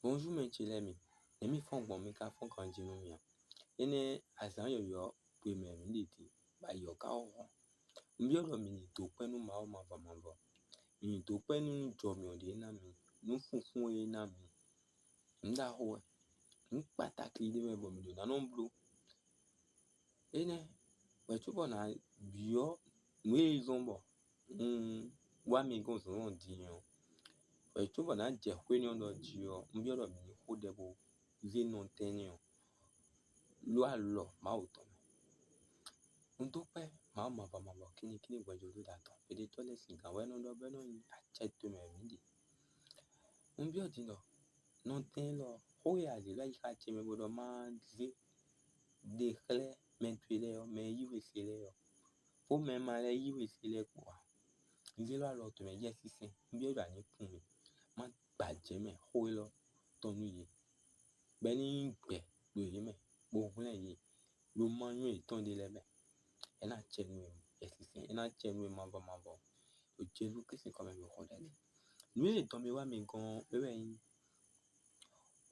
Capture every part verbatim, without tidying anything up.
Bonjour mɛ ce lɛ́ɛ mi, nɛ̌ mi fɔ́n gbɔn? Mi ka fɔ́n ganjí nú mì a? Énɛ́ azǎn yɔ̌yɔ́ gbe mɛ mǐ ɖe din, bɔ ayǐ ɔ́ ka wɔ hɔn. Un byɔ́ ɖɔ mi ní dó kpɛ́n nú Mawu mavɔ mavɔ. Mi ní dó kpɛ́n nú nǔjɔmyɔ ɖě ná mi, nú funfún e ná mi. Nǔ ɖaxó wɛ, nǔ kpatákli ɖé wɛ bɔ mǐ ɖo ná nɔ bló. Énɛ́ wɛ cóbɔ nǎ byɔ́ nǔ e zɔ́n bɔ un wá mi gɔ́n zɔ̌nzɔ́n din ɔ́, wɛ cóbɔ nǎ jɛ xwé n'i ɔ́ ɖɔ jí ɔ́, un byɔ́ ɖɔ mǐ ní xo ɖɛ bó zé nɔtɛn n'i ɔ́, ló alɔ Mawu tɔn mɛ. Un dó kpɛ́ Mawu mavɔ mavɔ kínníkínní hwɛjǒ ɖo ɖa tɔn, Fedetɔ́ lɛ́ɛ sín gǎn wɛ nɔ ɖɔ bɔ é nɔ nyí acɛ tomɛ wɛ mǐ ɖe. Un byɔ́ din ɖɔ nɔtɛn élɔ́, xó e a zě ɖo ayixa ce mɛ bó ɖɔ má zé ɖe xlɛ́ mɛ towe lɛ́ɛ ɔ́, mɛ e yí we se lɛ́ɛ ɔ́, kpó mɛ e ma lɛ́ yí we se lɛ́ɛ kpó ǎ. Un zé ɖó alɔ towe mɛ Yɛsinsɛn, un byɔ́ ɖɔ a ní kun mì, má gbajɛ mɛ xó élɔ́ tɔn nú yě, bɔ é ní nyí gbɛ ɖo yě mɛ, bó hwlɛ́n yě ɖo manyɔ yětɔn ɖé lɛ́ɛ mɛ. É ná acɛ nú we Yɛsinsɛn, é ná acɛ nú we mavɔ mavɔ, ɖo Jezu Klísu kɔn mɛ mi xo ɖɛ ɖe. Nǔ e dɔn mi wá mi gɔ́n ɔ́, é wɛ nyí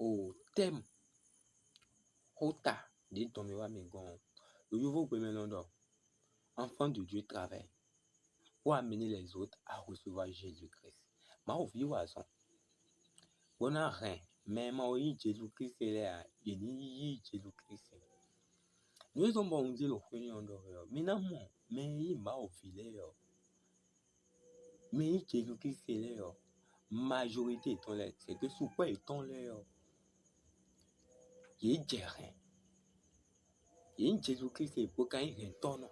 o tɛ́mu xóta ɖě dɔn mi wá mi gɔ́n ɔ́. Ɖo yovógbe mɛ nɔ ɖɔ enfant de Dieu travaille, pour amener les autres à recevoir Jésus-Christ. Mawu ví wa azɔn, bó ná hɛn mɛ e ma ko yí Jezu Klísu lɛ́ɛ ǎ, yě ní yí Jezu Klísu. Nǔ e zɔ́n bɔ un zé ɖo xwé n'i ɔ́ ɖɔ wɛ ɔ́, mi ná mɔ mɛ e yí Mawu ví lɛ́ɛ ɔ́, mɛ e yí Jezu Klísu lɛ́ɛ ɔ́, majorité yětɔn lɛ́ɛ, c'est que sukpɔ́ yětɔn lɛ́ɛ ɔ́, yě jɛ hɛn. Yě nyí Jezu Klísu e bó ka nyí hɛntɔ́nɔ.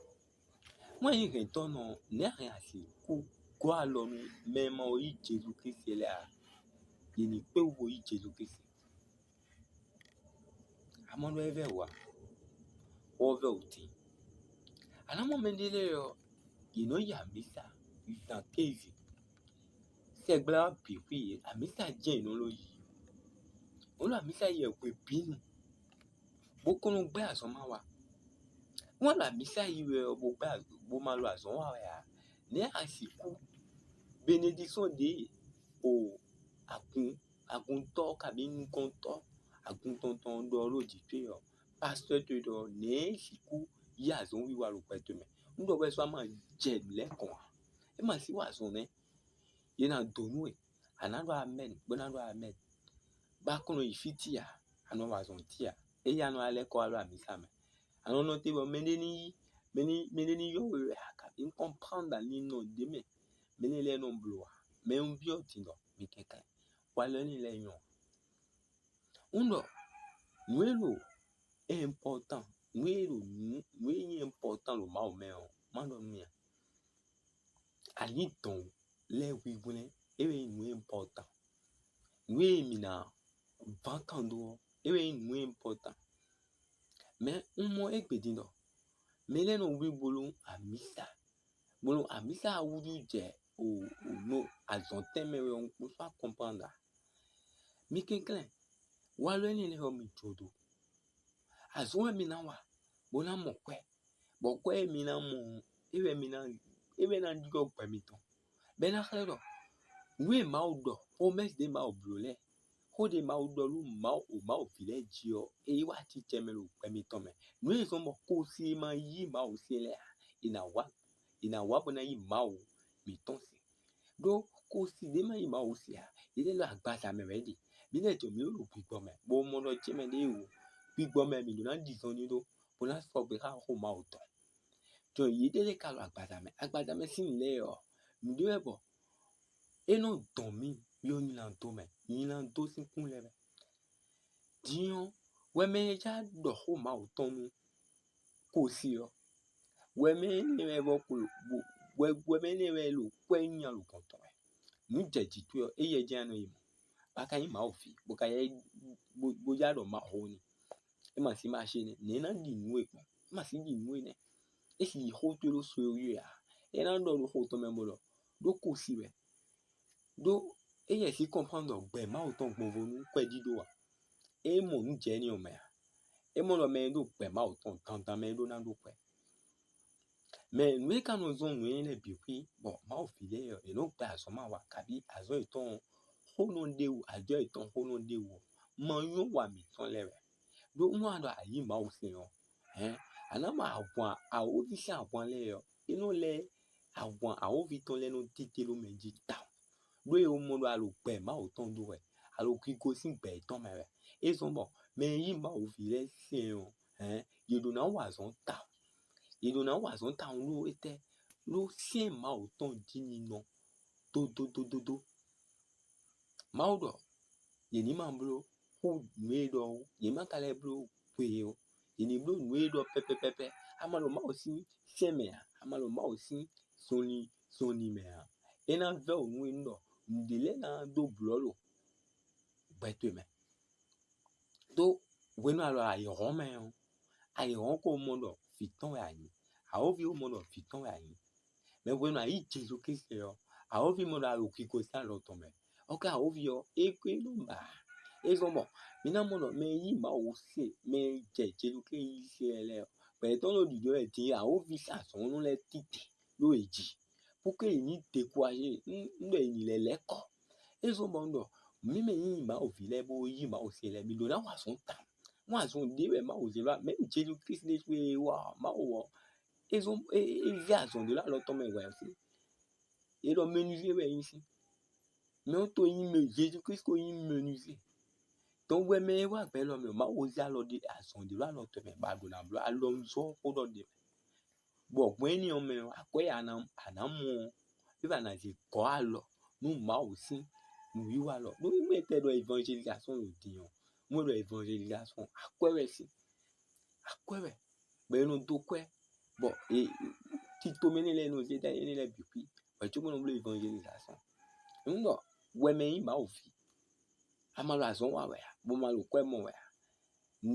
Má nyí hɛntɔ́nɔ, nɛ̌ a hɛn a sixú gɔ́ alɔ nú mɛ e ma ko yí Jezu Klísu lɛ́ɛ ǎ? Yě ní kpé wú bó yí Jezu Klísu. A mɔ ɖɔ é vɛ́ wǔ a? Xó ɔ́ vɛ́ wǔ din. A nǎ mɔ mɛɖé lɛ́ɛ ɔ́, yě nɔ yi amǐsa zǎn kéze. Sɛgbla ɔ́ bǐ xwí yě, amǐsa jɛ́n yě nɔ ló yi. Wǒ nɔ amǐsa yi wɛ hwebǐnu, bó kɔn nɔ gbɛ́ azɔn má wa. Wọ́n ɖo amǐsa yi wɛ ɔ́, bó gbɛ́ bó ma lo azɔn wa wɛ ǎ. Nɛ̌ a sixú benedisɔn ɖě o agun aguntɔ́ kabí nukɔntɔ́ agun tɔn tɔn ɖɔ ɖó jǐ towe ɔ́, pastɔ́ towe ɖɔ nɛ̌ é sixú yí azɔ̌ wiwa ɖo gbɛ towe mɛ? Un ɖɔ wɛ sɔ́ a ma jɛ nǔ lɛ́ɛ kɔn ǎ. É ma sí wa azɔn nɛ́. Yě ná dó nú we, a nǎ ɖɔ amɛ́n, bó ná ɖɔ amɛ́n. Bá kɔn nɔ yi fí tí ǎ, a nɔ wa azɔn tí ǎ. Ényí a nɔ alɛ́ kɔ wá ɖo amǐsa mɛ, a nɔ nɔ te bɔ mɛɖé ní yí mɛɖé ní yɔ we wɛ a kabí un kɔnpránda ní nɔ ɖě mɛ. Mɛɖé lɛ́ɛ nɔ bló ǎ. Mɛ un byɔ́ din ɖɔ mi kɛnklɛ́n, walɔ énɛ́ lɛ́ɛ nyɔ. Un ɖɔ nǔ e ɖo important, nǔ e ɖo nǔ nǔ e nyí important ɖo Mawu mɛ ɔ́, má ɖɔ nú mi ǎ. Alǐndɔ̌n lɛ́ɛ hwíhwlɛ́n é wɛ nyí nǔ e important. Nǔ e mǐ ná ván kan dó ɔ́, é wɛ nyí nǔ e important. Mɛ un mɔ égbé din ɖɔ mɛ lɛ́ɛ nɔ wlí bó nú amǐsa, bó nú amǐsa wútu jɛ o o nú azɔ̌n tɛnmɛ wɛ un kpó sɔ́ akɔnplan ɖa. Mi kɛnklɛ́n, walɔ énɛ́ lɛ́ɛ ɔ́ mi jó dó. Azɔ̌ wɛ mi ná wa, bó ná mɔ kwɛ́, bɔ kwɛ́ e mi ná mɔ ɔ́, é wɛ mi ná é wɛ ná ɖyɔ́ gbɛ mitɔn, bɔ é ná xlɛ́ ɖɔ nǔ e Mawu ɖɔ, promɛ́si ɖě Mawu bló lɛ́ɛ, xó ɖě Mawu ɖɔ nú Mawu o Mawu ví lɛ́ɛ jí ɔ́, é yi wá acícɛ mɛ ɖo gbɛ mitɔn mɛ. Nǔ e zɔ́n bɔ kosi e ma yí Mawu se lɛ́ɛ ǎ, è nǎ wá è nǎ wá bó ná yí Mawu mǐtɔn se. Ɖó kosi ɖě ma yí Mawu se ǎ, yě lɛ́ ɖo agbaza mɛ wɛ é ɖe. Mǐ lɛ́ jɔ mǐ ɖo gbigbɔ mɛ, bó mɔ ɖɔ jɛ́n mɛ ɖěe wǒ. Gbigbɔ mɛ mǐ ɖó ná ɖi zɔn ní ɖó, bó ná sɔgbe xá xó Mawu tɔn. Jɔ yěɖée lɛ́ɛ ka ɖo agbaza mɛ. Agbaza mɛ sín nǔ lɛ́ɛ ɔ́, nǔɖé wɛ bɔ é nɔ dɔn mǐ yi nylando mɛ, nylando sín kún lɛ́ɛ mɛ. Din ɔ́, wɛ mɛ e já ɖɔ xó Mawu tɔn nú kosi ɔ́, wɛ mɛ énɛ́ wɛ vɔ ko wɛ wɛ mɛ énɛ́ wɛ ɖo kwɛ́ nyi alɔgɔn tɔn wɛ. Nǔ jɛ jǐ towe ɔ́, éyɛ́ jɛ́n a nɔ yi mɔ. Bá ka nyí Mawu ví, bó ka yɛ bó yá ɖɔ Mawu n'i. É ma sí ma ṣe nɛ́, nɛ̌ ná ɖi nǔ e gbɔn? É ma sí ɖi nǔ e nɛ́. É sì yi xó towe ɖó so e wú é ǎ. É ná ɖɔ ɖo xó tɔn mɛ bó ɖɔ ɖó kosi wɛ. Ɖó éyɛ́ sí kɔnpán ɖɔ gbɛ Mawu tɔn gbɔnvo nú kwɛ́ɖíɖó ǎ. É mɔ nǔ jɛ énɛ́ ɔ́ mɛ ǎ. É mɔ ɖɔ mɛ e ɖo gbɛ Mawu tɔn dandan mɛ é ɖó ná ɖó kwɛ́. Mɛ nǔ e ka nɔ zɔ́n nǔ énɛ́ lɛ́ɛ bǐ xwí bɔ Mawu ví lɛ́ɛ ɔ́, yě nɔ gbɛ azɔ̌ ma wa, kabí azɔ̌ yětɔn ɔ́, xó nɔ ɖe wú, ajɔ yětɔn xó nɔ ɖe wú ɔ́, ma nyɔ́ wa mǐtɔn lɛ́ɛ wɛ. Ɖó nú a ɖɔ a yǐ Mawu sɛn ɔ́, hɛn, a nǎ mɔ ahwan, awǒvi sín ahwan lɛ́ɛ ɔ́, é nɔ lɛ́ ahwan awǒvi tɔn lɛ́ɛ nɔ títí ɖó mɛ jí tawun. Ɖó è mɔ ɖɔ a ɖo gbɛ Mawu tɔn ɖó wɛ, a ɖo kigo sín gbɛ yětɔn mɛ wɛ. É zɔ́n bɔ mɛ e nyí Mawu ví lɛ́ɛ sɛn ɔ́, hɛn, yě ɖó ná wa azɔ̌ tawun. Yě ɖó ná wa azɔ̌ tawun ɖó étɛ́? Ɖó sɛ́n Mawu tɔn jí ninɔ dódódódó. Mawu ɖɔ yě ní ma bló xú nǔ e ɖɔ ó, yě má ka lɛ́ bló xwe ó, yě ní bló nǔ e ɖɔ pɛ́pɛ́pɛ́pɛ́. A ma ɖo Mawu sín sɛ́n mɛ ǎ, a ma ɖo Mawu sín zɔnlin zɔnlin mɛ ǎ. É ná vɛ́ wǔ nú we nú ɖɔ nǔɖé lɛ́ɛ ná dó blɔ̌ ɖo gbɛ towe mɛ. Đó hwenu alɔ ayǐhɔ́n mɛ ɔ́, ayǐhɔ́n ko mɔ ɖɔ vǐ tɔn wɛ a nyǐ, awǒvi ko mɔ ɖɔ vǐ tɔn wɛ a nyǐ. Mɛ hwenu a yǐ Jezu Klísu ɔ́, awǒvi mɔ ɖɔ a ɖo kigo sín alɔ tɔn mɛ. Ɔ́ ká awǒvi ɔ́, é kú é nɔ ba ǎ. É zɔ́n bɔ mǐ ná mɔ ɖɔ mɛ e yí Mawu se, mɛ e jɛ Jezu Klísu yí se lɛ́ɛ ɔ́, gbɛ̌ yětɔn ɖo ɖiɖɔ wɛ din awǒvi sín azɔ̌ nɔ lɛ́ɛ títɛn ɖó è jí. Púkɛ́ yě ní dekúwáyé, un ɖɔ è nyi lɛ́ lɛ́ kɔ. É zɔ́n bɔ un ɖɔ mǐ mɛ nyí Mawu ví lɛ́ɛ bó yí Mawu se lɛ́ɛ, mǐ ɖó ná wa azɔ̌ tawun. Mɔ azɔn ɖé wɛ Mawu zé ɖó mɛ Jezu Klísu ɖésú e wá Mawu ɔ́, é zɔ́n é é zé azɔn ɖé ɖo alɔ tɔn mɛ wɛ ɔ́ sín. É ɖɔ menuisier wɛ é nyí sín. Mɛ ɔ́ to nyí mɛ Jezu Klísu ko nyí menuisier. Dɔn wɛ mɛ e wá gbɛ lɔ mɛ Mawu zé alɔ ɖé azɔn ɖé ɖo alɔ tɔn mɛ bɔ a ɖǒ ná bló alɔnuzɔ́ xó ɖɔ ɖé mɛ. Bɔ hwɛ̌n énɛ́ ɔ́ mɛ ɔ́, akwɛ́ e a nǎ a nǎ mɔ ɔ́, é wɛ a nǎ zé gɔ̌ alɔ nú Mawu sín nǔwiwa lɔ. Nú mɛ tɛ ɖɔ evangelizasɔn ɖo din ɔ́, mɔ ɖɔ evangelizasɔn akwɛ́ wɛ sín, akwɛ́ wɛ, bɔ è nɔ dó kwɛ́, bɔ è tito mɛ énɛ́ lɛ́ɛ nɔ zé dá énɛ́ lɛ́ɛ bǐ xwí, bɔ è cóbó nɔ bló evangelizasɔn. Un ɖɔ wɛ mɛ nyí Mawu ví, a ma ɖo azɔ̌ wa wɛ ǎ, bó ma ɖo kwɛ́ mɔ wɛ ǎ.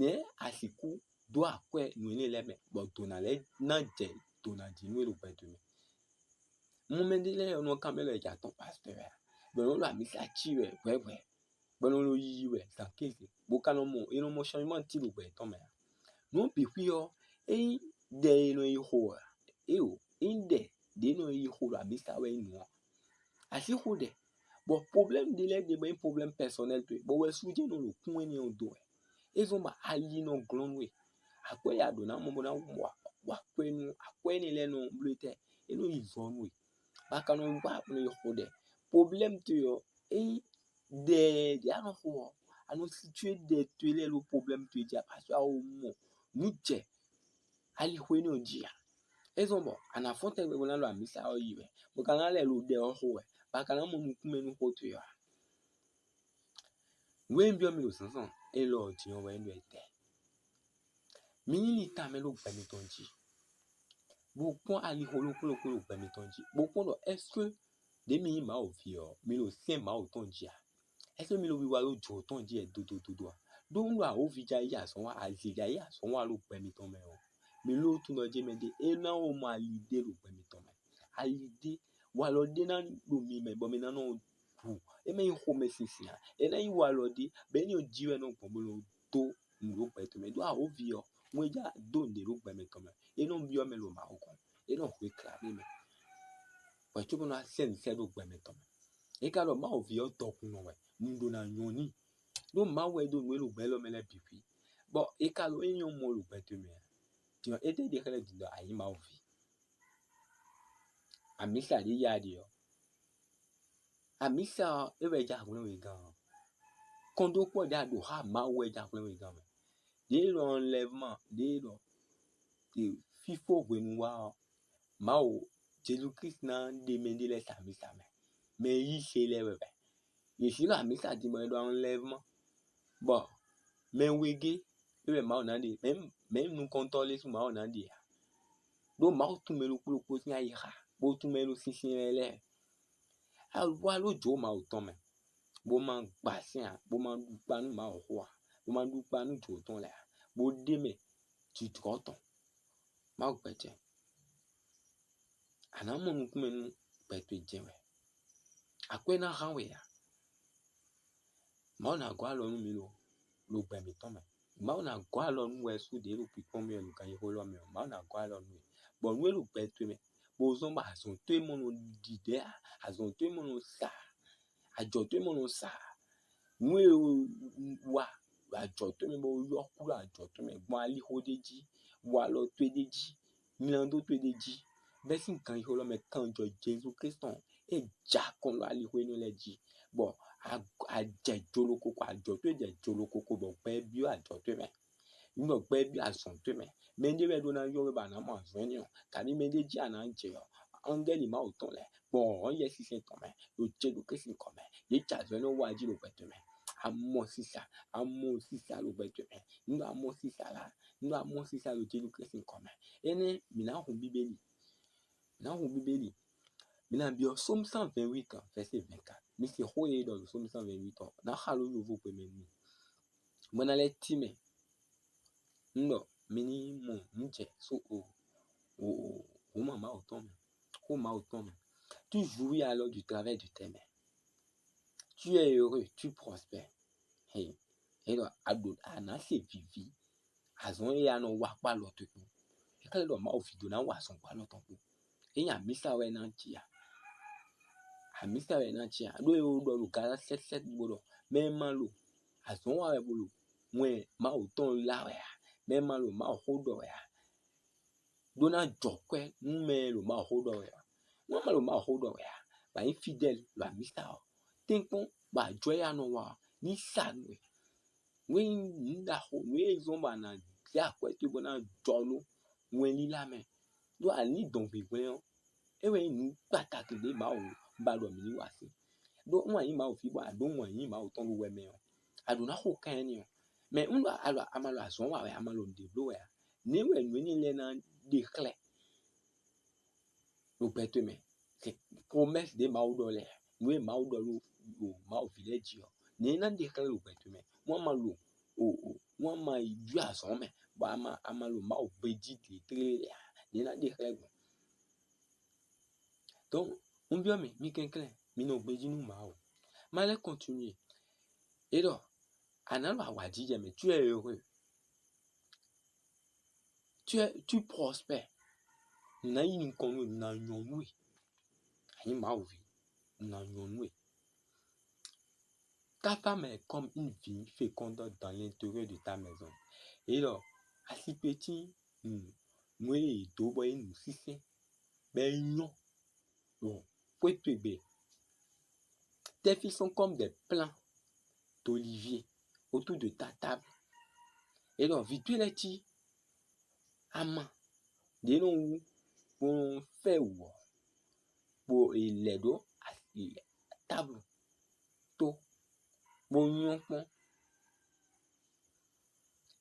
Nɛ̌ a sixú dó akwɛ́ nǔ énɛ́ lɛ́ɛ mɛ, bɔ dǒ ná lɛ́ ná jɛ dǒ ná jí nú we ɖo gbɛdo mɛ? Mɔ mɛ ɖé lɛ́ɛ nɔ kanbyɔ́ ɖɔ è jɛ atɔ́n pastɔ́ wɛ ǎ, bɔ è nɔ ɖo amǐsa cí wɛ hwɛ̌hwɛ̌, bɔ è nɔ ɖo yiyi wɛ zǎn kéze, bó ka nɔ mɔ è nɔ mɔ changement cí ɖo gbɛ yětɔn mɛ ǎ. Nǔ bǐ xwí ɔ́, ényí ɖɛ e nɔ yi xo ɔ́, éeǒ, ényí ɖɛ ɖě nɔ yi xo ɖo amǐsa wɛ nyí nǔ ɔ́, a sixú ɖɛ, bɔ problème ɖé lɛ́ɛ ɖe bɔ nyí problème personnel towe, bɔ wɛ sú jɛ́n nɔ ɖo kún énɛ́ ɔ́ dó wɛ. É zɔ́n bɔ ali nɔ glɔ́n nú we. Akwɛ́ ya ɖǒ ná mɔ bó ná wa wa kwɛ́ nú akwɛ́ énɛ́ lɛ́ɛ nɔ bló tɛ́? É nɔ yi zɔ nú we. Bɔ a ka nɔ wá bó nɔ yi xo ɖɛ. Problème towe ɔ́, ényí ɖɛ ɖě a nɔ xo ɔ́, a nɔ situé ɖɛ towe lɛ́ɛ ɖó problème towe jí, a sɔ́ awo mɔ nǔ jɛ alixo énɛ́ ɔ́ jí ǎ. É zɔ́n bɔ a nǎ fɔ́n tɛgbɛ bó ná ɖo amǐsa ɔ́ yi wɛ, bó ka ná lɛ́ ɖo ɖɛ ɔ́ xo wɛ, bɔ a ka ná mɔ nukúnmɛ nú xó towe ɔ́ ǎ. Nǔ e un byɔ́ mi ɖo zǎnzǎn élɔ́ ɔ́ din ɔ́ wɛ nyí ɖɔ etɛ́: mi nyí lintan mɛ ɖo gbɛ mitɔn jí, bó kpɔ́n alixo ɖokpó ɖokpó ɖo gbɛ mitɔn jí, bó kpɔ́n ɖɔ ɛ́swé ɖě mi nyí Mawu ví ɔ́, mi ɖo sɛ́n Mawu tɔn jí a? Ɛ́swé mi ɖo wiwa ɖó jǒ tɔn jí wɛ dodododo a? Ɖó un ɖo awǒvi jɛ ayǐ azɔn wá, azě jɛ ayǐ azɔn wá ɖo gbɛ mitɔn mɛ ɔ́, mi ló tunwun ɖɔ jɛ́n mɛ ɖé é ná wó mɔ ali ɖé ɖo gbɛ mitɔn mɛ. Ali ɖé, walɔ ɖé ná ɖo mi mɛ bɔ mi ná nɔ hu. É má nyí xomɛ sinsin ǎ. É ná nyí walɔ ɖé bɔ é nyí jí wɛ nɔ gbɔn bó nɔ dó nǔ ɖo gbɛ tɔn mɛ. Ɖó awǒvi ɔ́, wɛn ja dó nǔɖé ɖo gbɛ mɛ tɔn mɛ. É nɔ byɔ́ mɛ ɖo Mawu gɔ́n. É nɔ hwe kla ɖé mɛ. Bɔ é cóbó ná sɛ́ nǔ sɛ́ ɖo gbɛ mɛ tɔn mɛ. É ka ɖɔ Mawu ví ɔ́ dɔkunnɔ wɛ, nu ɖó ná nyɔ́ n'i. Ɖó Mawu wɛ ɖó nǔ e ɖo gbɛ élɔ́ mɛ lɛ́ɛ bǐ xwí. Bɔ é ka ɖo é nyɔ́ mɔ ɖo gbɛ tɔn mɛ ǎ. Din ɔ́, étɛ́ ɖe xlɛ́ din ɖɔ a nyǐ Mawu ví? Amǐsa ɖě ya ɖe ɔ́, amǐsa ɔ́, é wɛ jɛ hwlɛ́nwegán ɔ́. Kɔn dó kpɔ́ ɖě a ɖo xá Mawu wɛ jɛ hwlɛ́nwegán mɛ. Ɖěe ɖɔ enlèvement, ɖěe ɖɔ fífó hwenu wá ɔ́, Mawu Jezu Klísu ná ɖe mɛ ɖé lɛ́ɛ sa amǐsa mɛ. Mɛ e yí se lɛ́ɛ wɛ wɛ. Yě sǐ ɖo amǐsa din bɔ è ɖɔ enlèvement. Bɔ mɛ wegé é wɛ Mawu ná ɖe, mɛ̌ nukɔntɔ́ lɛ́ɛ sú Mawu ná ɖe ǎ. Ɖó Mawu tunwun mɛ ɖokpó ɖokpó sín ayixa, bó tunwun mɛ e ɖo sinsɛn lɛ́ɛ lɛ́ɛ. A wá ɖó jǒ Mawu tɔn mɛ, bó ma gba sɛ́n ǎ, bó ma ɖu kpa nú Mawu xó ǎ, bó ma ɖu kpa nú jǒ tɔn lɛ́ɛ ǎ, bó ɖ'é mɛ jǐjɔ́ tɔn. Mawu gbɛjɛ, a nǎ mɔ nukúnmɛ nú gbɛ towe jɛ́n wɛ. Akwɛ́ ná hán we ǎ. Mawu ná gɔ́ alɔ nú mi lo ɖo gbɛ mǐtɔn mɛ. Mawu ná gɔ́ alɔ nú wɛ sú ɖě ɖo kpikpɔ́n mì wɛ ɖo ganxixo élɔ́ mɛ ɔ́, Mawu ná gɔ́ alɔ nú we. Bɔ nǔ e ɖo gbɛ towe mɛ, bó zɔ́n bɔ azɔn towe mɔ nɔ ɖiɖɛ̌ ǎ, azɔn towe mɔ nɔ sa ǎ, Ajɔ̌ towe mɔ nɔ sa ǎ. Nǔ e wa ɖo ajɔ̌ towe mɛ bɔ ylɔ́ kú ɖo ajɔ̌ towe mɛ gbɔn alixo ɖé jí, walɔ towe ɖé jí, mlando towe ɖé jí, bɛ́ sín ganxixo lɔ mɛ kanjɔ Jezu Klísu tɔn e jɛ akɔn ɖo alixo énɛ́ lɛ́ɛ jí, bɔ a jɛ jolokoko, ajɔ̌ towe jɛ jolokoko bɔ gbɛ byɔ́ ajɔ̌ towe mɛ. Un ɖɔ gbɛ byɔ́ azɔ̌ towe mɛ. Mɛɖé wɛ ɖó ná ylɔ́ we bɔ a nǎ mɔ azɔ̌ énɛ́ ɔ́, kabí mɛɖé jí a nǎ jɛ ɔ́, angɛ́li Mawu tɔn lɛ́ɛ gbɔn wɔ̌n Yɛsinsɛn tɔn mɛ, ɖo Jezu Klísu nyǐkɔ mɛ, yě jɛ azɔ̌ énɛ́ wa jí ɖo gbɛ towe mɛ. A mɔ sisa, a mɔ sisa ɖo gbɛ towe mɛ. Un ɖɔ a mɔ sisa la, un ɖɔ a mɔ sisa ɖo Jezu Klísu nyǐkɔ mɛ. Énɛ́ mǐ ná hun Bíbélì. Mǐ ná hun Bíbélì. Mǐ ná byɔ́ Sómu cent vingt-huit, verset vingt-quatre. Mi se xó e ɖɔ ɖo Sómu cent vingt-huit ɔ́, ná xa ɖó yovógbe mɛ nú mì. Bɔ ná lɛ́ tínmɛ. Un ɖɔ mi ní mɔ nǔ jɛ só o o o hǔnma Mawu tɔn mɛ, xó Mawu tɔn mɛ. Tu jouis alors du travail de tes mains. Tu es heureux, tu prospères. Hɛn, é ɖɔ a ɖo a nǎ se vǐví azɔn e a nɔ wa kpó alɔ towe kpó. É ka lɛ́ ɖɔ Mawu ví dó ná wa azɔn kpó alɔ tɔn kpó. É nyí amǐsa wɛ é ná cí a? Amǐsa wɛ é ná cí a? Ɖó é wó ɖɔ ɖo Galati sɛ́t sɛ́t bó ɖɔ mɛ e ma ɖo azɔn wa wɛ bó ɖo wɛn Mawu tɔn lá wɛ a? Mɛ e ma ɖo Mawu xó ɖɔ wɛ a? Ɖó ná jɔ kwɛ́ nú mɛ e ɖo Mawu xó ɖɔ wɛ a? Nú a ma ɖo Mawu xó ɖɔ wɛ a, bɔ a nyí fidɛ́l ɖo amǐsa ɔ́, tɛ́nkpɔ́n bɔ ajɔ e a nɔ wa ɔ́ ní sa nú we. Nǔ e nyí nǔ ɖaxó, nǔ e zɔ́n bɔ a nǎ jɛ akwɛ́ towe bó ná jɔ ɖó wɛnlílá mɛ, ɖó a ní dɔn gbǐngbɛ́n ɔ́, é wɛ nyí nǔ kpataki ɖě Mawu ba ɖɔ mǐ ní wa sin. Ɖó un wɛ nyí Mawu ví bɔ a ɖǒ wɛn nyí Mawu tɔn ɖo wɛ mɛ ɔ́, a ɖǒ ná xo kan énɛ́ ɔ́. Mɛ un ɖɔ a ɖɔ a ma ɖo azɔ̌ wa wɛ, a ma ɖo nǔɖé bló wɛ ǎ. Nɛ̌ wɛ nǔ énɛ́ lɛ́ɛ ná ɖe xlɛ́ ɖo gbɛ towe mɛ? Promɛ́si ɖě Mawu ɖɔ lɛ́ɛ, nǔ e Mawu ɖɔ ɖo ɖo Mawu ví lɛ́ɛ jí ɔ́, nɛ̌ é ná ɖe xlɛ́ ɖo gbɛ towe mɛ? Wọ́n á ma lo o o wọ́n á ma yi azɔ̌ mɛ, bɔ a ma a ma lo Mawu gbejí dlětlé lɛ́ɛ ǎ, nɛ̌ é ná ɖe xlɛ́ gbɔn? Donc, un byɔ́ mi, mi kɛnklɛ́n, mi nɔ gbejí nú Mawu. Ma lɛ́ continuer. É ɖɔ a nǎ ɖo awǎjijɛ mɛ, tu es heureux, tu es tu prospères. Nǔ ná yi nukɔn nú we, nǔ ná nyɔ́ nú we. A nyí Mawu ví, nǔ ná nyɔ́ nú we. Ta femme est comme une vigne féconde dans l'intérieur de ta maison. É ɖɔ asikpétín nǔ nǔ e è dǒ bɔ é nyí nǔsínsɛ́n bɔ é nyɔ́ ɖo xwé towe gbe. Tes fils sont comme des plants d'olivier autour de ta table. É ɖɔ vǐ towe lɛ́ɛ cí ama ɖě nɔ wú bó nɔ fɛ́ wǔ ɔ́, bó è lɛ̌ ɖó táblu tó bó nyɔ́ kpɔ́n.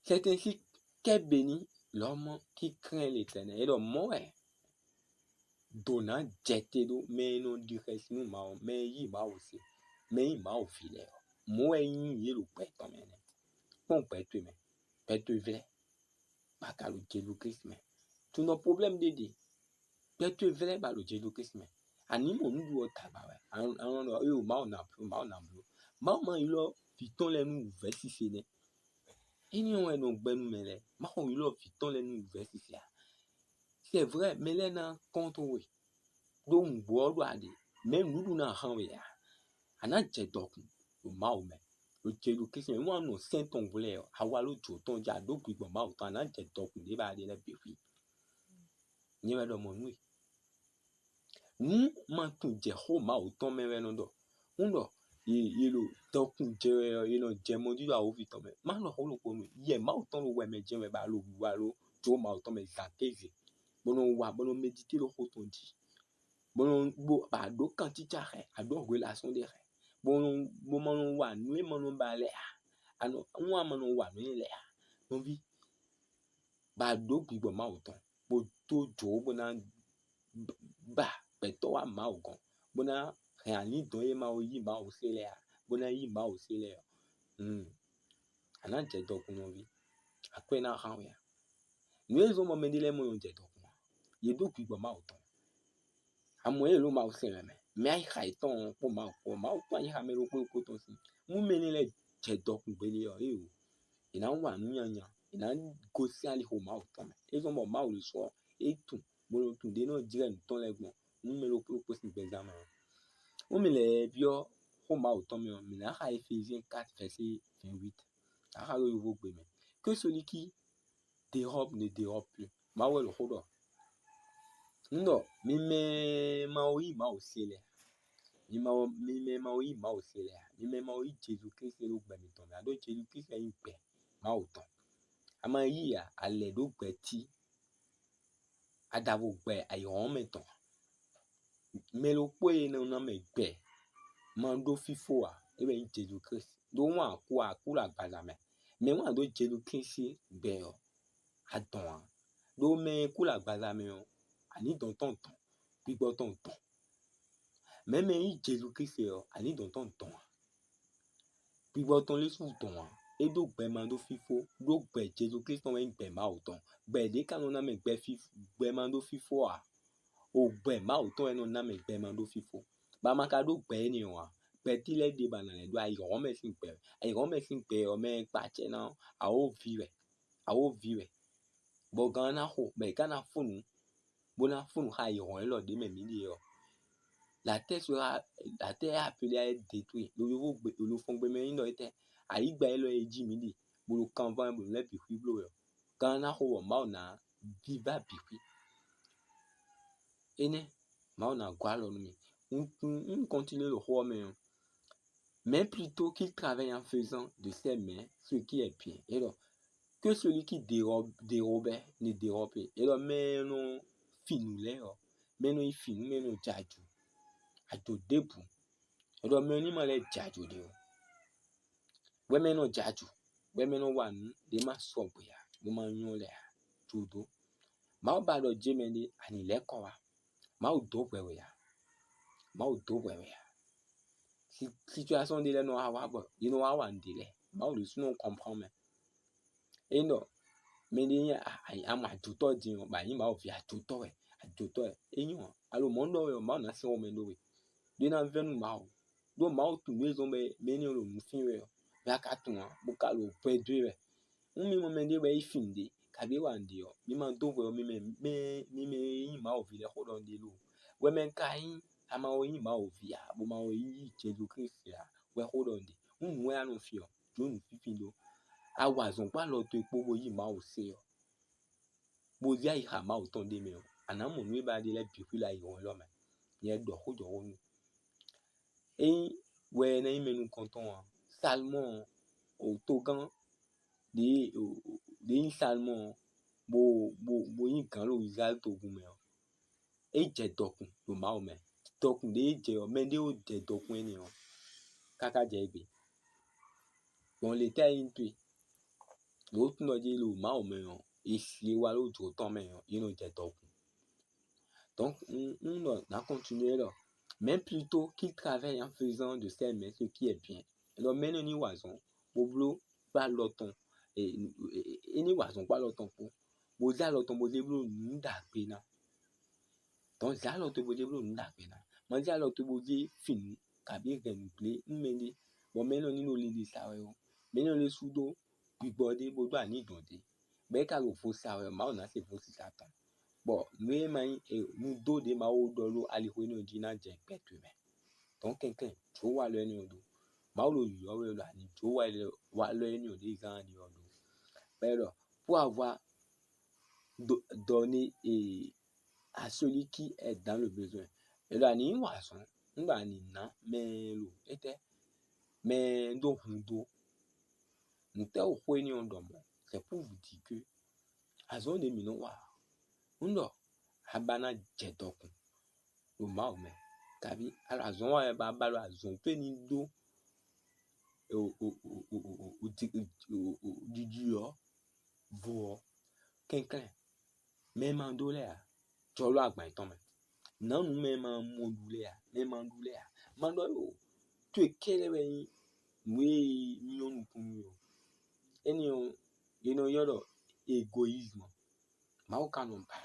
Certains qui quer béni l'homme qui craint l'Éternel. É ɖɔ mɔ̌ wɛ dǒ ná jɛ te ɖó mɛ e nɔ ɖi xɛsi nú Mawu, mɛ e yí Mawu se, mɛ e nyí Mawu ví lɛ́ɛ ɔ́. Mɔ̌ wɛ nyí yě ɖo gbɛ tɔn mɛ nɛ́. Kpɔ́n gbɛ towe mɛ, gbɛ towe vlɛ́, bɔ a ka ɖo Jezu Klísu mɛ. Tu nɔ problème ɖé ɖe, gbɛ towe vlɛ́ bɔ a ɖo Jezu Klísu mɛ. A nǐ mɔ nǔɖuɖu ɔ́ tagba wɛ. A nɔ ɖɔ éyo Mawu ná bló, Mawu ná bló. Mawu ma ylɔ́ vǐ tɔn lɛ́ɛ nú wǔvɛ́ sise nɛ́. Énɛ́ ɔ́ wɛ nɔ gbɛ́ nú mɛ lɛ́ɛ. Má xɔ ylɔ́ vǐ tɔn lɛ́ɛ nú wǔvɛ́ sise ǎ. C'est vrai, mɛ lɛ́ɛ ná kɔn to we ɖó nǔgbó ɔ́ ɖo aɖě, mɛ nǔɖuɖu ná hán we ǎ. A nǎ jɛ dɔkun ɖo Mawu mɛ, ɖo Jezu Klísu mɛ. Wọ́n á nɔ sɛ́n tɔn hwlɛ́ ɔ́, awa ló jǒ tɔn ja ɖó gbigbɔ Mawu tɔn, a nǎ jɛ dɔkun ɖě ba ɖe lɛ́ɛ bǐ hwi. Nyɛ wɛ ɖɔ mɔ̌ nú we. Nǔ ma tunwun jɛ xó Mawu tɔn mɛ wɛ nɔ ɖɔ. Un ɖɔ yě yě ɖo dɔkun jɛ wɛ ɔ́, yě nɔ jɛ mɔ jí ɖo awǒvi tɔn mɛ. Má nɔ xó ɖokpó nú we. Yɛ Mawu tɔn ɖo wɛ mɛ jɛ́n wɛ ba lo wíwá ló jó Mawu tɔn mɛ zǎn kéze, bó nɔ wa bó nɔ meditée ɖo xó tɔn jí, bó nɔ bó ba ɖǒ kantítsá xɛ, a ɖǒ hwelasɔ́n ɖé xɛ, bó nɔ bó ma nɔ wa nǔ e ma nɔ ba lɛ́ɛ ǎ, a nɔ wọ́n a ma nɔ wa nǔ e lɛ́ɛ ǎ. Nɔví, ba ɖǒ gbigbɔ Mawu tɔn, bó dó jǒ bó ná ba gbɛtɔ́ wá Mawu gɔ́n, bó ná hɛn alǐndɔ̌n e Mawu yí Mawu se lɛ́ɛ ǎ, bó ná yí Mawu se lɛ́ɛ ɔ́, a nǎ jɛ dɔkun nɔví, akwɛ́ ná hán we ǎ. Nǔ e zɔ́n bɔ mɛɖé lɛ́ɛ mɔ nɔ jɛ dɔkun ǎ, yě ɖó gbigbɔ Mawu tɔn. Amɔ yě ɖo Mawu sɛn wɛ mɛ, mɛ ayixa yětɔn kpó Mawu kpó, Mawu kpó ayixa mɛ ɖokpó ɖokpó tɔn sín. Nú mɛ énɛ́ lɛ́ɛ jɛ dɔkun gbélé ɔ́, éeǒ, yě ná wa nǔ nyanya, yě ná gosín alixo Mawu tɔn mɛ. É zɔ́n bɔ Mawu ɖésú ɔ́, é tunwun bó nɔ tunwun ɖě nɔ jlɛ́ nǔ tɔn lɛ́ɛ gbɔn nú mɛ ɖokpó ɖokpó sín gbɛzán mɛ ɔ́. Nú mi lɛ́ byɔ́ xó Mawu tɔn mɛ ɔ́, mǐ ná xa Ephésiens quatre verset vingt-huit. Ná xa ɖó yovógbe mɛ. Que celui qui dérobe ne dérobe plus. Mawu wɛ ɖo xó ɖɔ. Un ɖɔ mi mɛ ma yí Mawu se lɛ́ɛ, mi ma mi mɛ ma yí Mawu se lɛ́ɛ, mi mɛ ma yí Jezu Klísu ɖo gbɛ mitɔn mɛ, ǎ ɖó Jezu Klísu wɛ nyí gbɛ Mawu tɔn. A ma yí ǎ, a lɛ̌ ɖó gbɛ tí, a ɖavɔ gbɛ ayǐhɔ́ngɔ́n mɛ tɔn. Mɛ ɖokpó e nɔ ná mɛ gbɛ ma ɖó fífó ǎ, é wɛ nyí Jezu Klísu. Ɖó wǎn kú ǎ, kú ɖo agbaza mɛ. Mɛ wǎn ɖó Jezu Klísu gbɛ ɔ́, a dɔn ǎ. Ɖó mɛ e kú ɖo agbaza mɛ ɔ́, a nǐ dɔn tɔn dɔn, gbígbɔ tɔn dɔn. Mɛ mɛ nyí Jezu Klísu ɔ́, a nǐ dɔn tɔn dɔn ǎ. Gbígbɔ tɔn lɛ́ sú dɔn ǎ. É ɖó gbɛ ma ɖó fífó, ɖó gbɛ Jezu Klísu tɔn wɛ nyí gbɛ Mawu tɔn. Gbɛ ɖě ka nɔ ná mɛ gbɛ fífó, gbɛ ma ɖó fífó ǎ. O gbɛ Mawu tɔn wɛ nɔ ná mɛ gbɛ ma ɖó fífó. Bɔ a ma ka ɖó gbɛ énɛ́ ɔ́ ǎ, gbɛ tí lɛ́ɛ ɖe ba nǎ lɛ́ ɖó ayǐhɔ́ngɔ́n mɛ sín gbɛ wɛ. Ayǐhɔ́ngɔ́n mɛ sín gbɛ ɔ́ mɛ kpa acɛ ná ɔ́, awǒvi wɛ. Awǒvi wɛ. Bɔ gan ɔ́ ná xo, bɔ è ká ná fó nǔ, bó ná fó nǔ xá ayǐhɔ́ngɔ́n élɔ́ ɖě mɛ mǐ ɖe ɔ́. La terre sera, la terre est appelée à être détruite. Ɖo yovó gbe, ɖo fɔngbe mɛ nyí ɖɔ étɛ́? Ayǐgba élɔ́ e jí mǐ ɖe, bó ɖo kanván bɔ nǔ lɛ́ɛ bǐ xwíbló wɛ ɔ́, gan ɔ́ ná xo bɔ Mawu ná víva bǐ xwí. Énɛ́, Mawu ná gɔ́ alɔ nú mì. Un un un continue ɖo xó ɔ́ mɛ ɔ́. Mais plutôt qu'il travaille en faisant de ses mains ce qui est bien. Et donc, que celui qui dérobe, dérobe, ne dérobe. Et donc, mɛ e nɔ fin nǔ lɛ́ɛ ɔ́, mɛ e nɔ yi fin nǔ, mɛ e nɔ jɛ ajo, ajo ɖěbǔ. Et donc, mɛ ɔ́ ní ma lɛ́ jɛ ajo ɖé ɔ́. Wɛ mɛ e nɔ jɛ ajo, wɛ mɛ e nɔ wa nǔ ɖě ma sɔgbe ǎ, bó ma nyɔ́ lɛ́ɛ ǎ, jǒ dó. Mawu ba ɖɔ jé mɛ ɖé, a nǐ lɛ́ kɔ wá. Mawu dǒ hwɛ we ǎ. Mawu dǒ hwɛ we ǎ. Si- situation ɖé lɛ́ɛ nɔ wá wá bɔ yě nɔ wá wa nǔ ɖé lɛ́ɛ. Mawu ɖésú nɔ kɔnplɔ́n mɛ. É nyí ɖɔ mɛɖé nyí a- a- a mɔ ajotɔ́ din ɔ́, bɔ a nyǐ Mawu ví ajotɔ́ wɛ, ajotɔ́ wɛ. É nyí ɔ́, alo mɔ̌ ɖɔ wɛ ɔ́, Mawu ná sɛn xomɛ ɖó we. Ɖó é ná vɛ́ nú Mawu. Ɖó Mawu tunwun nǔ e zɔ́n bɔ mɛ énɛ́ ɔ́ ɖo nǔ fín wɛ ɔ́, bɔ a ka tunwun ǎ, bó ka ɖo hwɛ dó e wɛ. Nú mi mɔ mɛɖé wɛ é fin nǔɖé, kabǐ é wa nǔɖé ɔ́, mi ma dó hwɛ ɔ́, mi mɛ mɛ mi mɛ e nyí Mawu ví lɛ́ɛ xó ɖɔ un ɖe lo. Wɛ mɛ ka nyí a ma wɛ nyí Mawu ví ǎ, bó ma wɛ nyí Jezu Klísu ǎ, wɛ xó ɖɔ un ɖe. Nú nǔ wɛ a nɔ fin ɔ́, jó nǔ fínfín ɖó. A wa azɔ̌ kpó alɔ towe kpó bó yí Mawu se ɔ́, bó zé ayixa Mawu tɔn ɖ'é mɛ ɔ́, a nǎ mɔ nǔ e ba ɖe lɛ́ɛ bǐ xwí ɖo ayǐhɔ́ngɔ́n élɔ́ mɛ. Nyɛ ɖɔ xó jɔ xó nú. Ényí wɛ é ná nyí mɛ nukɔntɔn ǎ, Salomɔ́ɔ, togán ɖě ɖě nyí Salomɔ́ɔ, bó bó bó nyí gǎn ɖo Izlayɛ́li togun mɛ ɔ́, é jɛ dɔkun ɖo Mawu mɛ. Dɔkun ɖě é jɛ ɔ́, mɛɖé ó jɛ dɔkun énɛ́ ɔ́ káká jɛ égbé. Gbɔn lě tɛ́ é nyí towe? Ɖǒ tunɔ jí ɖo Mawu mɛ ɔ́, è si e wá ɖó jǒ tɔn mɛ ɔ́, é nɔ jɛ dɔkun. Donc, un un ɖɔ nǎ continuer ɖɔ, mais plutôt qu'il travaille en faisant de ses mains ce qui est bien. Ɖɔ mɛ énɛ́ ní wa azɔ̌ bó bló gbá alɔ tɔn, é é ní wa azɔ̌ gbá alɔ tɔn kpó, bó zé alɔ tɔn bó zé bló nǔ ɖagbe ná. Donc zé alɔ towe bó zé bló nǔ ɖagbe ná. Ma zé alɔ towe bó zé fin nǔ kabǐ hɛn nǔ gblé nú mɛɖé, bɔ mɛ énɛ́ ní ɖo linlin sa wɛ ó. Mɛ énɛ́ lɛ́ sú dó gbigbɔ ɖé bó dó anǐ dɔn ɖě. Bɔ é ka ɖo vo sa wɛ ɔ́, Mawu ná se vo sisa tɔn. Bɔ nǔ e ma nyí e nú dó ɖě Mawu ɖɔ ɖó alixo énɛ́ ɔ́ jí ná jɛ gbɛ towe mɛ. Donc kɛnklɛ́n jǒ wa lɔ énɛ́ ɔ́ ɖó. Mawu ɖo yɔ̌yɔ́ we ɖo ani jǒ wa lɔ énɛ́ ɔ́ ɖě zán ɖi ɔ́ ɖó. Bɔ é ɖɔ pour avoir do- donner et à celui qui est dans le besoin. É ɖɔ a nǐ wa azɔ̌, un ɖɔ a nǐ ná mɛ e ɖo étɛ́, mɛ e ɖó hun dó. Nǔtɛ́ wǒ xó énɛ́ ɔ́ ɖɔ mɔ̌? C'est pour vous dire que azɔ̌ ɖě mǐ nɔ wa ɔ́, un ɖɔ a ba ná jɛ dɔkun ɖo Mawu mɛ, kabí azɔ̌ wa wɛ ba ba ɖo azɔ̌ towe ní ɖó ɖiɖi ɔ́ vo ɔ́, kɛnklɛ́n mɛ e ma ɖó lɛ́ɛ ǎ, jɔ ɖó agban yětɔn mɛ. Nǎ nǔ mɛ e ma mɔ ɖu lɛ́ɛ ǎ, mɛ e ma ɖu lɛ́ɛ ǎ. Ma ɖɔ ɖo to e kɛ́ɖɛ́ wɛ nyí nǔ e nyɔ́ nukún nú we ɔ́. Énɛ́ ɔ́, è nɔ ylɔ́ ɖɔ égoyismu. Mawu ka nɔ ba.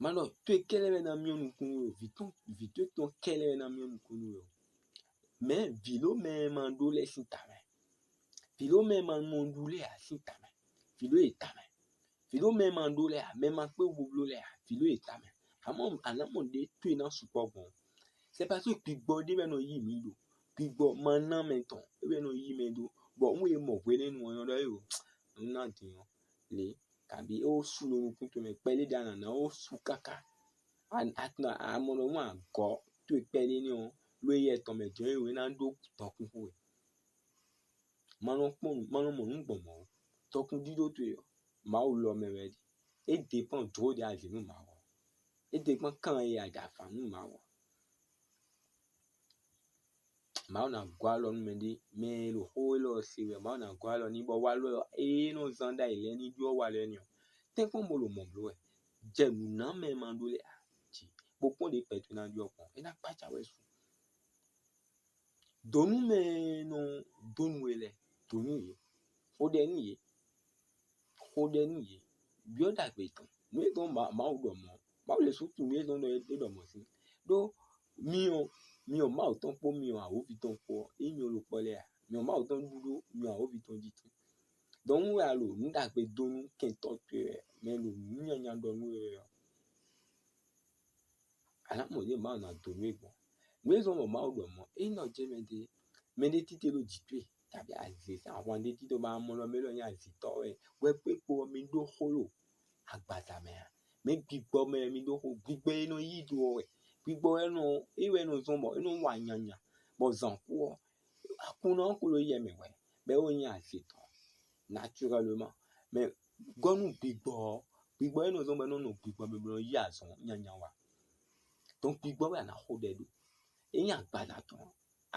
Ma ɖɔ to e kɛ́ɖɛ́ wɛ ná myɔ́ nukún nú we ɔ́, vǐ tɔn vǐ towe tɔn kɛ́ɖɛ́ wɛ ná myɔ́ nukún nú we ɔ́. Mɛ̌ vǐ ɖó mɛ e ma ɖó lɛ́ɛ sín tamɛ? Vǐ ɖó mɛ e ma mɔ ɖu lɛ́ɛ ǎ sín tamɛ? Vǐ ɖó e tamɛ. Vǐ ɖó mɛ e ma ɖó lɛ́ɛ ǎ, mɛ e ma kpé wú bó bló lɛ́ɛ ǎ, vǐ ɖó e tamɛ. Amɔ̌ a nǎ mɔ ɖě towe ná sukpɔ́ gbɔn. C'est parce que gbigbɔ ɖé wɛ nɔ yí mǐ ɖo. gbigbɔ ma ná mɛ tɔn, é wɛ nɔ yí mɛ dó, bɔ un e mɔ hwenɛ́nu ɔ́ nyɔ́ ɖɔ é o, un ná din ɔ́ lě, kabi é wó sú ɖo nukún towe mɛ kpɛɖé ɖo anǎ ná wó sú káká. Amɔ ɖɔ mɔ agɔ̌ towe kpɛɖé nɛ́ ɔ́, ɖó éyɛ́ tɔn mɛ jɔ́n é wě ná ɖó dɔkun xo wɛ. Ma nɔ kpɔ́n nǔ, ma nɔ mɔ nǔ gbɔn mɔ̌ ó. Dɔkun ɖíɖó towe ɔ́, Mawu lɔ mɛ wɛ é ɖe. É depán jǒ ɖe azǐ nú Mawu ɔ́. É depán kan e a ɖa avǎ nú Mawu ɔ́. Mawu ná gɔ́ alɔ nú mɛɖé, mɛ e ɖo xó élɔ́ se wɛ, Mawu ná gɔ́ alɔ n'i bɔ walɔ e é nɔ zán ɖ'ayǐ lɛ́ɛ ní ɖyɔ́ walɔ énɛ́ ɔ́. Tɛ́nkpɔ́n bo ɖo mɔ̌ bló wɛ. Jɛ nǔ ná mɛ e ma ɖó lɛ́ɛ jí, bó kpɔ́n ɖě gbɛ towe ná ɖyɔ́ gbɔn, é ná kpácá wɛ su. Dǒ nú mɛ e nɔ dó nú we lɛ́ɛ, dǒ nú yě, xo ɖɛ nú yě, xo ɖɛ nú yě, byɔ́ ɖagbe tɔn. Nǔ e tɔn Mawu ɖɔ mɔ̌, Mawu lě sú tunwun nǔ e tɔn ɖɔ é ɖɔ mɔ̌ sín. Ɖó myɔ myɔ Mawu tɔn kpó myɔ awǒvi tɔn kpó ɔ́, é nyí myɔ ɖokpɔ́ lɛ́ɛ ǎ. Myɔ Mawu tɔn ɖu ɖó myɔ awǒvi tɔn jí tɔn. Dɔn nú wɛ a ɖo nǔ ɖagbe dó nú kɛntɔ́ towe wɛ, mɛ e ɖo nǔ nyanya ɖɔ nú we wɛ ɔ́, a nǎ mɔ ɖěe Mawu ná dó nú we gbɔn. Nǔ e zɔ́n bɔ Mawu ɖɔ mɔ̌, ényí nɔ jɛ mɛ ɖé, mɛ ɖé títí ɖo jǐ towe, tàbí azě sín ahwan ɖé títí ɖo ma mɔ ɖɔ mɛ élɔ́ nyí azǐtɔ́ wɛ, wɛ kpé kpo ɔ́ mi ɖó xó ɖo agbaza mɛ ǎ. Mɛ gbigbɔ mɛ mi ɖó xó, gbigbɔ e nɔ yí do ɔ́ wɛ. Gbigbɔ e nɔ é wɛ nɔ zɔ́n bɔ é nɔ wa nyanya, bɔ zǎn kú ɔ́, Aklúnɔ ɔ́ kpo ɖo yɛ mɛ hwɛ̌, bɔ é wɛ nyí azě tɔn naturellement. Mais gɔ́ nú gbigbɔ ɔ́, gbigbɔ e nɔ zɔ́n bɔ é nɔ nɔ gbigbɔ mɛ bó nɔ yí azɔn nyanya wa. Donc gbigbɔ wɛ a nǎ xo ɖɛ ɖo. É nyí agbaza tɔn.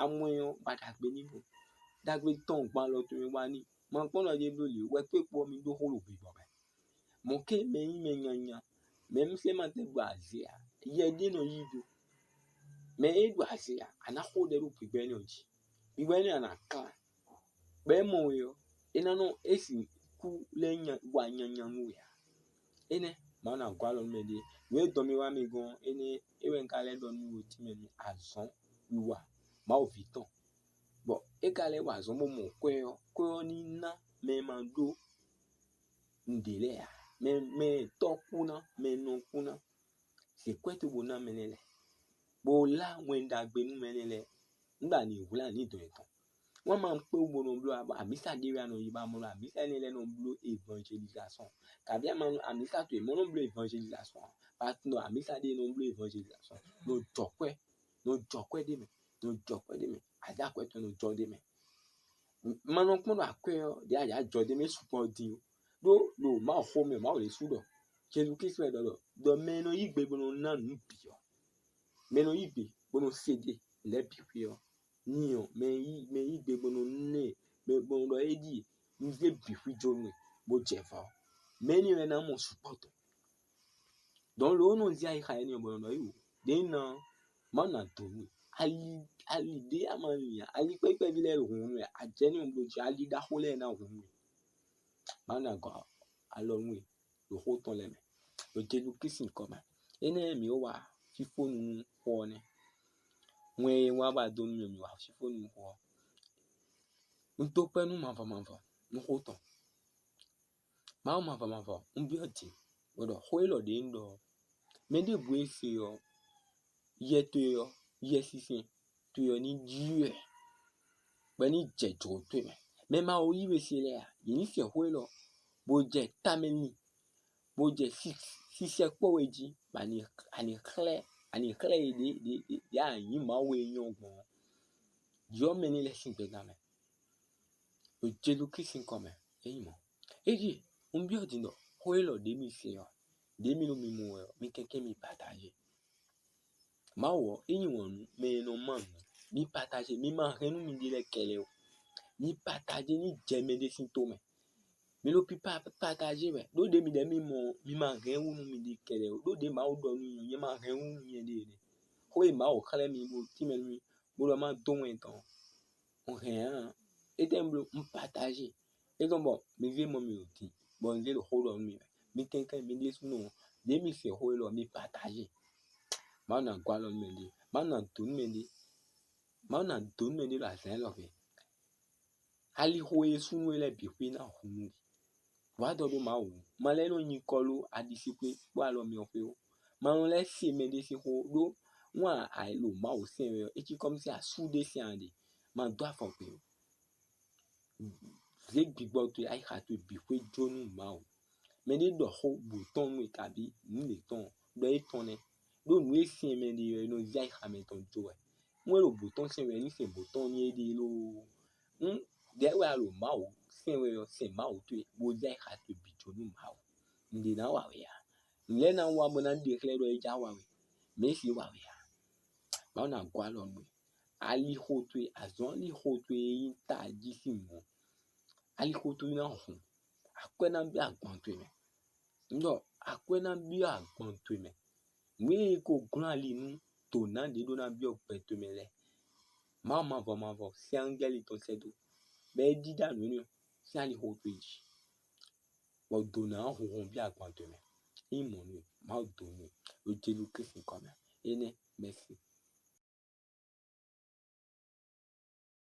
Amwɛ ɔ́, ba ɖagbe ní bo. Ɖagbe tɔn gban alɔ towe wá ní. Ma kpɔ́n ɖɔ ɖě bló lě wɛ kpé kpo ɔ́ mi ɖó xó ɖo gbigbɔ mɛ. Mɔ̌ ké mɛ nyí mɛ nyanya, mɛ mɛ sɛ́ ma tɛ́ ɖo azě ǎ, yɛ ɖé nɔ yí do. Mɛ e ɖo azě ǎ, a nǎ xo ɖɛ ɖo gbigbɔ énɛ́ ɔ́ jí. Gbigbɔ énɛ́ a nǎ klán, bɔ é mɔ we ɔ́, é ná nɔ é sixú lɛ́ nya wa nyanya nú we ǎ. Énɛ́, Mawu ná gɔ́ alɔ nú mɛ ɖé. Nǔ e dɔn mì wá mi gɔ́n ɔ́, énɛ́ é wɛ un ka lɛ́ ɖɔ nú we tínmɛ nú azɔ̌ wiwa Mawu ví tɔn. Bɔ é ka lɛ́ wa azɔ̌ bó mɔ kwɛ́ ɔ́, kwɛ́ ɔ́ ní ná mɛ e ma ɖó nǔɖé lɛ́ɛ ǎ. Mɛ mɛ tɔ́ kú ná, mɛ nɔ kú ná. Zě kwɛ́ towe bó ná mɛ nɛ́ lɛ́ɛ, bó lá wɛn ɖagbe nú mɛ nɛ́ lɛ́ɛ. Un ɖo ani hwlɛ́n ani dɔn yětɔn. Wọ́n ma kpé wú bó nɔ bló amǐsa ɖé wɛ a nɔ yi ba mɔ ɖɔ amǐsa énɛ́ lɛ́ɛ nɔ bló évangélizasɔn. Kabi ama amǐsa towe mɔ nɔ bló évangélizasɔn ǎ. Ba tunɔ amǐsa ɖé nɔ bló évangélizasɔn. Nɔ jɔ kwɛ́, nɔ jɔ kwɛ́ ɖé mɛ, nɔ jɔ kwɛ́ ɖé mɛ. Azǎ kwɛ́ tɔn nɔ jɔ ɖé mɛ. Ma nɔ kpɔ́n ɖɔ akwɛ́ ɔ́ ɖě a yǎ jɔ ɖ'é mɛ sukpɔ́ dín ó. Ɖó ɖo Mawu xomɛ Mawu lě sú ɖɔ Jezu Klísu wɛ ɖɔ ɖɔ ɖɔ mɛ e nɔ yí gbe bó nɔ ná nǔ bǐ ɔ́, mɛ e nɔ yí gbe bó nɔ se ɖe lɛ̌ bǐ xwé ɔ́, n'i ɔ́, mɛ e yí mɛ e yí gbe bó nɔ ná ɛ, mɛ bó nɔ ɖɔ é ɖíe un zé bǐ xwí jó nú ɛ, bó jɛ vɔ̌ ɔ́, mɛ énɛ́ wɛ ná mɔ sukpɔ́ tɔn. Dɔn lǒ nɔ zé ayixa énɛ́ ɔ́ bó nɔ ɖɔ é wǒ. Ɖě un ná ɔ́, Mawu ná dǒ nú we. Ali ali ɖé a ma nya, ali kpɛ́kpɛ́ví lɛ́ɛ hun nú we, ajɛ̌ ní un bló jí, ali ɖaxó lɛ́ɛ ná hun nú we. Mawu ná gɔ́ alɔ nú we ɖo xó tɔn lɛ́ɛ mɛ, ɖo Jezu Klísu nyǐkɔ mɛ. Énɛ́ mǐ ko wa fífónu nú xó ɔ́ nɛ́. Wɛn e wá ba dó nú mì mǐ wa fífónu nú xó ɔ́. Un dó kpɛ́ nú mavɔ mavɔ nú xó tɔn. Mawu mavɔ mavɔ, un byɔ́ din, bó ɖɔ xó élɔ́ ɖě un ɖɔ ɔ́. Mɛ ɖěbǔ e se ɔ́, yɛ towe ɔ́, Yɛsinsɛn towe ɔ́ ní ɖyɔ́ ɛ, bɔ é ní jɛ jǒ towe mɛ. Mɛ ma ko yí we se lɛ́ɛ ǎ, yě ní sɛ xó élɔ́, bó jɛ tamɛ n'i, bó jɛ sisɛkpɔ́ we jí, bɔ a ní xlɛ́ a ní xlɛ́ yě ɖě ɖě a nyǐ Mawu e nyɔ́ gbɔn ɔ́. Jǒ mɛ ní lɛ́ sín gbɛ́gbá mɛ, ɖo Jezu Klísu nyǐkɔ mɛ, é nyí mɔ̌. É ɖíe un byɔ́ din ɖɔ xó élɔ́ ɖě mi se ɔ́, ɖě mi ɖo mi mɔ wɛ ɔ́, mi kɛnklɛ́n mi partager. Mawu ɔ́, é nyí wǎn nú mɛ e nɔ má nǔ. Mi partager, mi ma hɛn nú miɖée lɛ́ɛ kɛlɛ ó. Mi partager ní jɛ mɛɖé sín tó mɛ. Mi ɖo pipa partager wɛ, ɖó ɖě mi ɖɔ mi mɔ ɔ́, mi ma hɛn wú nú miɖée kɛlɛ ó, ɖó ɖě Mawu ɖɔ nú mi ɔ́, nyɛ ma hɛn wú nú nyɛɖée nɛ́. Xó e Mawu xlɛ́ mi bó tínmɛ nú mì, bó ɖɔ má dó wɛn tɔn ɔ́, un hɛn ǎ. Étɛ́ un bló? Un partager. É zɔ́n bɔ mi zé mɔ mì ɖo din, bɔ un zé ɖo xó ɖɔ nú mi wɛ. Mi kɛnklɛ́n mi ɖésúnɔ, ɖě mi se xó élɔ́, mi partager. Mawu ná gɔ́ alɔ nú mɛɖé, Mawu ná dǒ nú mɛɖé, Mawu ná dǒ nú mɛɖé ɖo azǎn élɔ́ gbe. Alixo e súnnu we lɛ́ɛ bǐ xwé ná hun nú we. Wǎ dɔ ɖó Mawu wú. Ma lɛ́ nɔ nyi kɔ ló aɖisíxwé kpó alɔmyɔxwé ó. Ma nɔ lɛ́ se mɛɖé sín xó ó, ɖó wǎn a ɖo Mawu sɛn wɛ ɔ́, é cí kɔ́ mì sín asú ɖé sín a ɖe. Ma dó afɔ gbe ó. Zě gbigbɔ towe, ayixa towe bǐ xwé jó nú Mawu. Mɛ ɖé ɖɔ xó bǔ tɔn nú we kabí nǔ lě tɔn ɖɔ é tɔn nɛ́. Ɖó nǔ e syɛn mɛ ɖe ɔ́, é nɔ zé ayixa mɛ tɔn jó wɛ. Nú é ɖo bǔ tɔn sɛn wɛ, ní sɛn bǔ tɔn ní éɖée lóó. Nú ɖɛ̌ wɛ a ɖo Mawu sɛn wɛ ɔ́, sɛn Mawu towe bó zé ayixa towe bǐ jó nú Mawu. Nǔɖé ná wa we ǎ. Nǔ lɛ́ɛ ná wa bó ná ɖe xlɛ́ ɖɔ é já wa we. Mɛ̌si wa we ǎ. Mawu ná gɔ́ alɔ nú we. Alixo towe, azɔ̌ alixo towe e nyí tají sín mɔ̌. Alixo towe ná hun. Akwɛ́ ná byɔ́ agban towe mɛ. Un ɖɔ akwɛ́ ná byɔ́ agban towe mɛ. Nǔ e ko glɔ́n ali nú dǒ ná ɖě ɖó ná byɔ́ gbɛ towe mɛ lɛ́ɛ, Mawu mavɔ mavɔ sín angɛ́li tɔn sɛ́ dó, bɔ é ɖíɖá nǔ énɛ́ sín alixo towe jí, bɔ dǒ ná hun hɔn byɔ́ agban towe mɛ. É nyí mɔ̌ nú we, Mawu dó nú we, ɖo Jezu Klísu kɔ mɛ. Énɛ́, mɛ̌si.